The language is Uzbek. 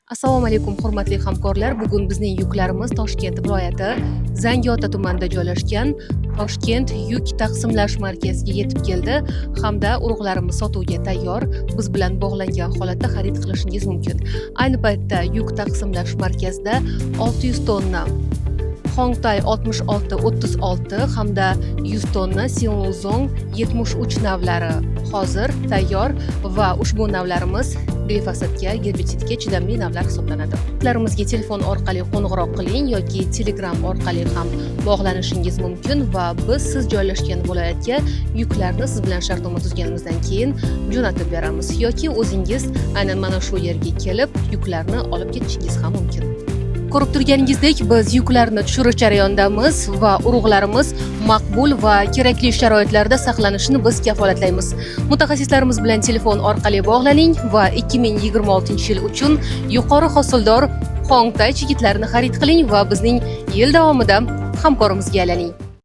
Assalomu alaykum, hurmatli hamkorlar. Bugun bizning yuklarimiz Toshkent viloyati Zangiota tumanida joylashgan Toshkent yuk taqsimlash markaziga yetib keldi hamda urug'larimiz sotuvga tayyor. Biz bilan bog'langan holatda xarid qilishingiz mumkin. Ayni paytda yuk taqsimlash markazida 600 tonna Hongtay 6636 hamda 100 tonna Sinluzong 73 navlari hozir tayyor va ushbu navlarimiz glifosatga, gerbitsidga chidamli navlar hisoblanadi. Yuklarimizga telefon orqali qo'ng'iroq qiling yoki Telegram orqali ham bog'lanishingiz mumkin va biz siz joylashgan viloyatga yuklarni siz bilan shartnoma tuzganimizdan keyin jo'natib beramiz yoki o'zingiz aynan mana shu yerga kelib yuklarni olib ketishingiz ham mumkin. Ko'rib turganingizdek, biz yuklarni tushirish jarayonidamiz va urug'larimiz maqbul va kerakli sharoitlarda saqlanishini biz kafolatlaymiz. Mutaxassislarimiz bilan telefon orqali bog'laning va 2026 yil uchun yuqori hosildor Hongtay chigitlarini xarid qiling va bizning yil davomida hamkorimizga aylaning.